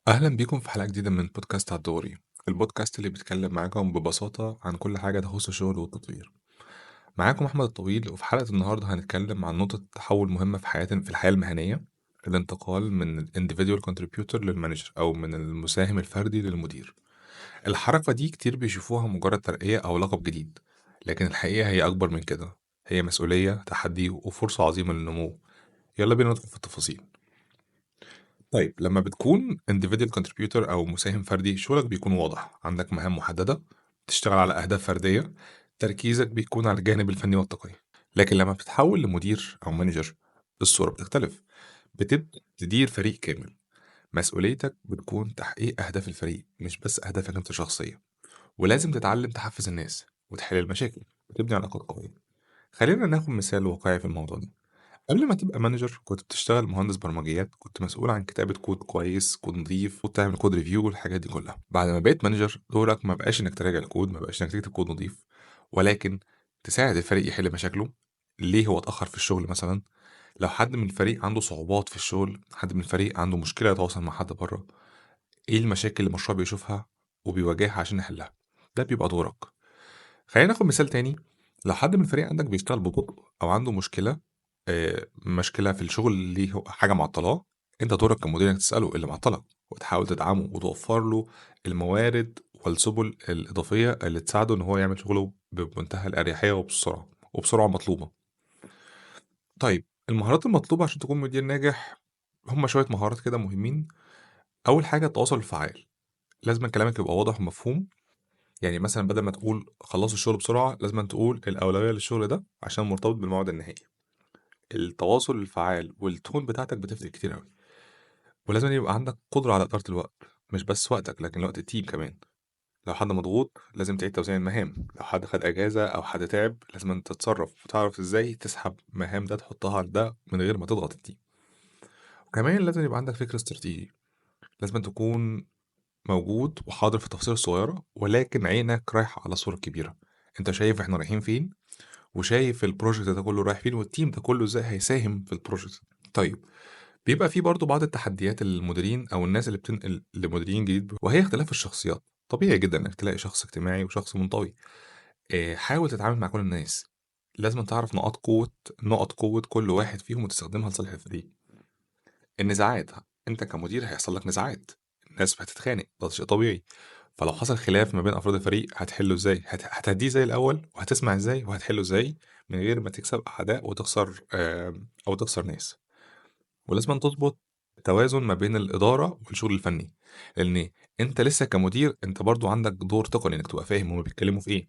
أهلا بيكم في حلقة جديدة من بودكاست على الدغري، البودكاست اللي بيتكلم معاكم ببساطة عن كل حاجة تخص الشغل والتطوير. معاكم أحمد الطويل، وفي حلقة النهاردة هنتكلم عن نقطة تحول مهمة في الحياة المهنية، الانتقال من ال individual contributor لل manager أو من المساهم الفردي للمدير. الحركة دي كتير بيشوفوها مجرد ترقية أو لقب جديد، لكن الحقيقة هي أكبر من كده، هي مسؤولية، تحدي، وفرصة عظيمة للنمو. يلا بينا ندخل في التفاصيل. طيب، لما بتكون individual contributor أو مساهم فردي، شغلك بيكون واضح، عندك مهام محددة، بتشتغل على أهداف فردية، تركيزك بيكون على الجانب الفني والتقني. لكن لما بتتحول لمدير أو manager، الصورة بتختلف، بتبدأ تدير فريق كامل، مسؤوليتك بتكون تحقيق أهداف الفريق مش بس أهدافك أنت الشخصية، ولازم تتعلم تحفز الناس وتحل المشاكل وتبني علاقات قوية. خلينا ناخد مثال واقعي في الموضوع ده. قبل ما تبقى manager كنت بتشتغل مهندس برمجيات، كنت مسؤول عن كتابة كود كويس، كود نظيف، وتعمل code review والحاجات دي كلها. بعد ما بقيت manager، دورك ما بقاش انك تراجع الكود، ما بقاش انك تكتب كود نظيف، ولكن تساعد الفريق يحل مشاكله. ليه هو اتأخر في الشغل مثلا؟ لو حد من الفريق عنده صعوبات في الشغل، حد من الفريق عنده مشكلة يتواصل مع حد بره، ايه المشاكل اللي المشروع بيشوفها وبيواجهها عشان نحلها، ده بيبقى دورك. خلينا ناخد مثال تاني. لو حد من الفريق عندك بيشتغل ببطء او عنده مشكلة في الشغل، اللي هو حاجة معطلاه، انت دورك كمدير انك تسأله اللي معطلك وتحاول تدعمه وتوفر له الموارد والسبل الإضافية اللي تساعده ان هو يعمل شغله بمنتهى الأريحية وبسرعة مطلوبة. طيب، المهارات المطلوبة عشان تكون مدير ناجح هم شوية مهارات كده مهمين. أول حاجة التواصل الفعال، لازم كلامك يبقى واضح ومفهوم. يعني مثلا بدل ما تقول خلصوا الشغل بسرعة، لازم تقول الأولوية للشغل ده عشان مرتبط بالموعد النهائي. التواصل الفعال والتون بتاعتك بتفرق كتير قوي. ولازم يبقى عندك قدرة على إدارة الوقت، مش بس وقتك لكن وقت ال team كمان. لو حد مضغوط لازم تعيد توزيع المهام، لو حد خد أجازة أو حد تعب لازم انت تتصرف وتعرف إزاي تسحب مهام ده تحطها على ده من غير ما تضغط ال team. وكمان لازم يبقى عندك فكر استراتيجي، لازم تكون موجود وحاضر في التفاصيل الصغيرة، ولكن عينك رايحة على الصورة الكبيرة. انت شايف احنا رايحين فين، وشايف ال project ده كله رايح فين، وال team ده كله ازاي هيساهم في ال project. طيب، بيبقى فيه برضو بعض التحديات للمديرين او الناس اللي بتنقل لمديرين جديد، وهي اختلاف الشخصيات. طبيعي جدا انك تلاقي شخص اجتماعي وشخص منطوي. حاول تتعامل مع كل الناس، لازم تعرف نقط قوة كل واحد فيهم وتستخدمها لصالح الفريق. النزاعات، انت كمدير هيحصل لك نزاعات، الناس هتتخانق، ده شيء طبيعي. فلو حصل خلاف ما بين افراد الفريق هتحله ازاي؟ هتهديه زي الاول، وهتسمع ازاي، وهتحله ازاي من غير ما تكسب اعداء وتخسر او تخسر ناس. ولازم تظبط توازن ما بين الادارة والشغل الفني، لان انت لسه كمدير انت برضو عندك دور تقني انك تبقى فاهم هما بيتكلموا في ايه،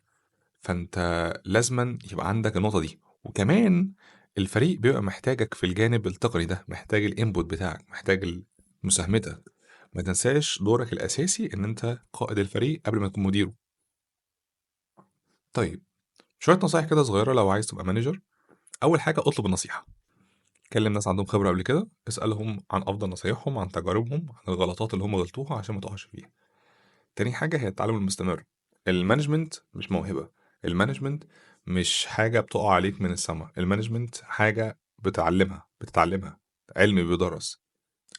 فانت لازما يبقى عندك النقطة دي. وكمان الفريق بيبقى محتاجك في الجانب التقني ده، محتاج ال input بتاعك، محتاج مساهمتك. ما تنساش دورك الأساسي إن أنت قائد الفريق قبل ما تكون مديره. طيب، شوية نصايح كده صغيرة لو عايز تبقى manager. أول حاجة اطلب النصيحة، كلم ناس عندهم خبرة قبل كده، اسألهم عن أفضل نصايحهم، عن تجاربهم، عن الغلطات اللي هم غلطوها عشان ما تقعش فيها. تاني حاجة هي التعلم المستمر. ال management مش موهبة، ال management مش حاجة بتقع عليك من السما، ال management حاجة بتتعلمها، علم بيدرس.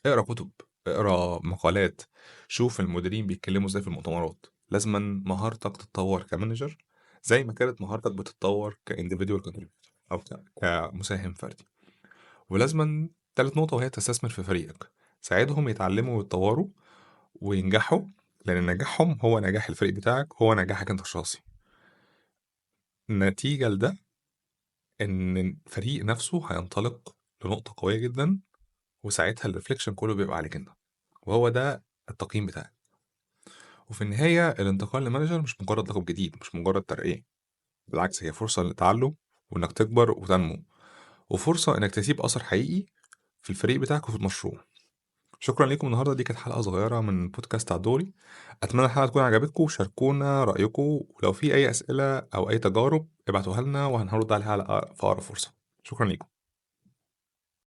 اقرأ كتب، اقرأ مقالات، شوف المديرين بيتكلموا ازاي في المؤتمرات. لازم مهارتك تتطور ك manager زي ما كانت مهارتك بتتطور ك individual contributor او كمساهم فردي. ولازم تالت نقطة وهي تستثمر في فريقك، ساعدهم يتعلموا ويتطوروا وينجحوا، لأن نجاحهم هو نجاح الفريق بتاعك، هو نجاحك انت الشخصي. النتيجة لده ان الفريق نفسه هينطلق لنقطة قوية جدا، وساعتها ال reflection كله بيبقى عليك انت، وهو ده التقييم بتاعك. وفي النهاية الانتقال ل manager مش مجرد لقب جديد، مش مجرد ترقية، بالعكس هي فرصة للتعلم وانك تكبر وتنمو، وفرصة انك تسيب أثر حقيقي في الفريق بتاعك وفي المشروع. شكرا لكم النهاردة، دي كانت حلقة صغيرة من بودكاست على الدغري. أتمنى الحلقة تكون عجبتكم، شاركونا رأيكم، ولو في أي أسئلة أو أي تجارب ابعتوها لنا وهنرد عليها في أقرب فرصة. شكرا لكم.